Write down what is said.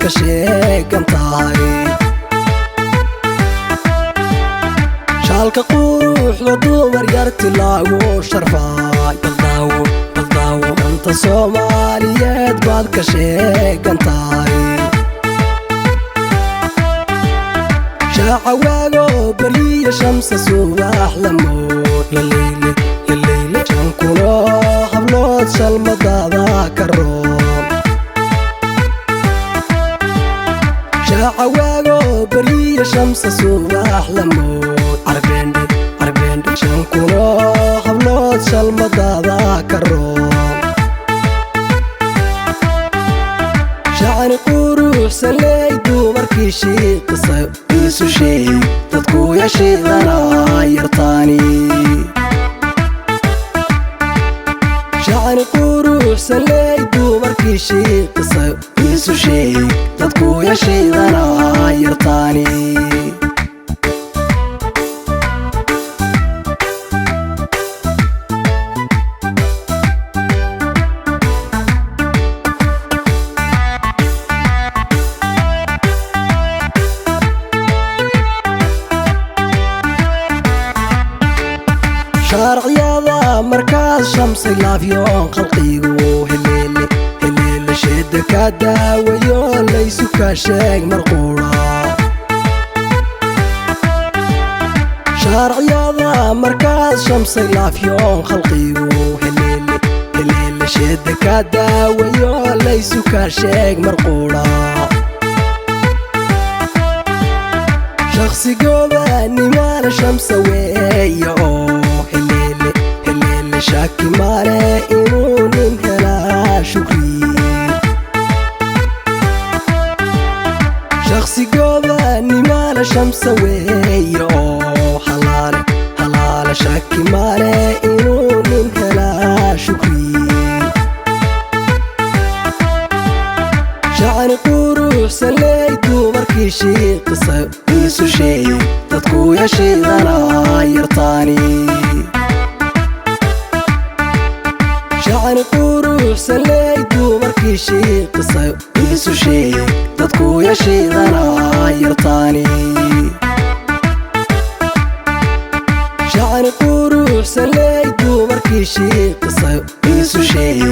ka sheegan tahay. Shaalka quruxda dumar yarti lagu sharfay, baldaawo baldaawo, danta Soomaaliyeed baad ka sheegan tahay. Shaaca waago beriya, shamsa subax lamood, laleyle laleyle, 5000 hablood shalmadaada ka roon. Shaaca waago beriya, shamsa subax lamood, arbeendhe arbeendhe, 5000 hablood shalmadaada ka roon. Shacni quruxsanley dumarkii shiiqisa, iisu sheeg dadku yashiidana yartaani. Shacni quruxsanley dumarkii shiiqisa, iisu sheeg dadku yashiidana yartaani. Shaarciyada markaas shamsay laafyoon, khalqigu heleele heleele, sheeda ka daawayo laysu ka sheeg marquura. Shaarciyada markaas shamsay laafyoon, khalqigu heleele heleele, sheeda ka daawayo laysu ka sheeg marquura. Shakhsigooda nimaana shamsa weeya oo heleele heleele, shaki male inuu nin helaa shukri. Shakhsigooda nimaana shamsa weeya oo halaale halaale, shaki male inuu nin helaa shukri. Shacni quruxsanley dumarkii shiiqisa, iisu sheeg dadku yashiidana yartaani. Shacni quruxsanley dumarkii shiiqisa, iisu sheeg dadku yashiidana yartaani. Shacni quruxsanley dumarkii shiiqisa, iisu sheeg